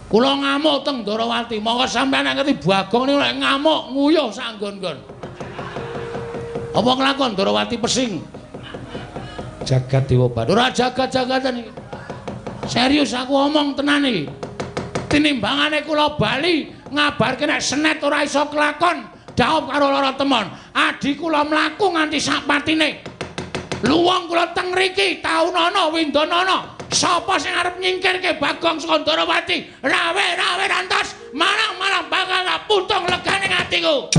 Kula ngamuk teng Ndorowati. Monggo sampeyan nek ngerti Bagong niku nek ngamuk nguyuh sak nggon-nggon. Apa kelakon Ndorowati pesing? Jagat Dewa Bathara jagat-jagatan iki. Serius aku omong tenan iki. Tinimbangane kula bali ngabarke nek senet ora iso kelakon, dhaup karo lara temon. Adi kula mlaku nganti sak patine. Luwung kula teng mriki taunana windanana. Sapa sing arep nyingkirke Bagong saka Ndorowati? Rawe-rawe rantos, malang-malang bakal tak putung legane atiku.